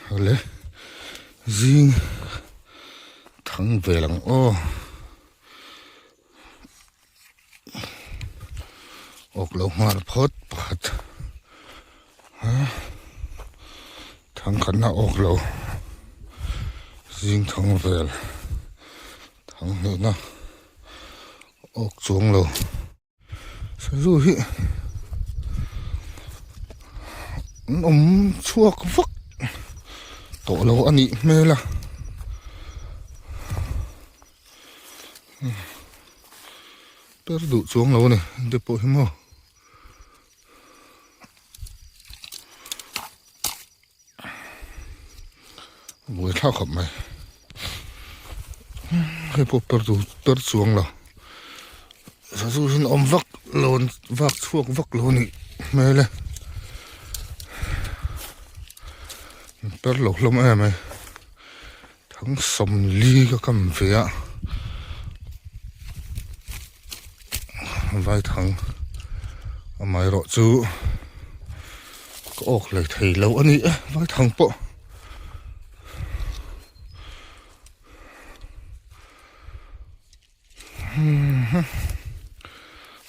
Le zing thang vel ang aw. Awk lo nghal phawt pakhat a thang khatna awk lo zing thang vel thang hnihna awk chuang lo sazu hi an awm chhuak vak tawh lo a nih hmel a. Per duh chuang lo a ni te pawh hi maw buai thlak khawp mai hei pawh per duh per chuang lo sazu hian awm vak lo vak chhuak vak lo a nih hmel e per lo hlawm em mai. Thang 40 ka kam ve a vai thang amaherawh chu ka awk hlei thei lo a ni e vai thang pawh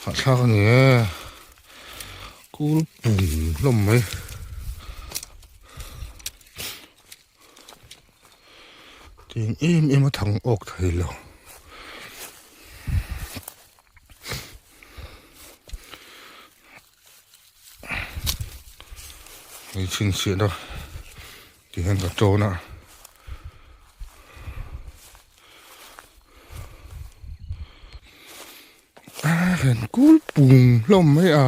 hahthlak a ni e kul pum hlawm mai. Tiang em em a thang awk thei lo. Hei chhinchhiahna ti hian ka tawn a. A hian kul pung hlawm mai a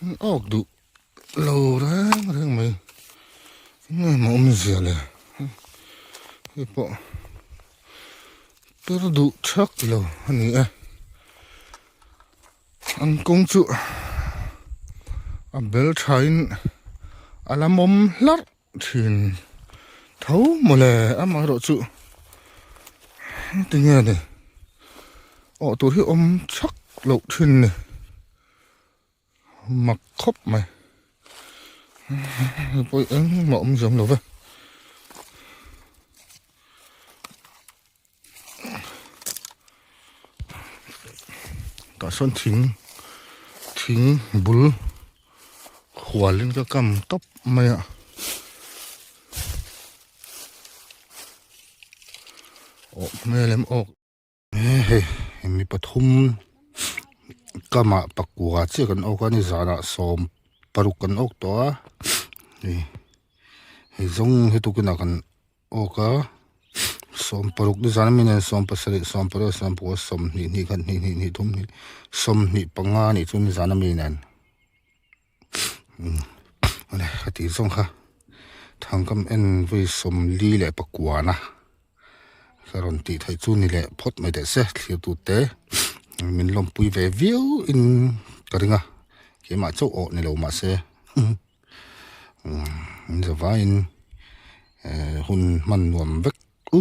an awk duh. Lo reng reng mai nge maw awmzia le hei pawh per duh thak lo a ni e an kawng chu a bel thain a la mawm hlarh thin tho mawle amaherawhchu tinge ni awh tur hi awm thak loh thin ni. Mak khawp mai hei pawh engmah awm zawm lo ve tah sawn thing thing bul hual in ka kam tawp mai a awh hmel em awk. Hei mi pathum kamah pakua chiah kan awk a ni zanah 16 kan awk tawh a hei hei zawng hi tukinah kan awk a 16 ni zan ami nen 17 18 19 20 hnih khat hnih hnih hnih thum hnih 25 nih chu ni zan ami nen awle ka tih zawng kha thangkam en vawi 49 na. Ka rawn tih theih chu ni leh phawt mai teh se thlir tu te min lawmpui ve viau in ka ring a keimah chauh awh ni lo mahse in zavaiin hun hman nuam vek u.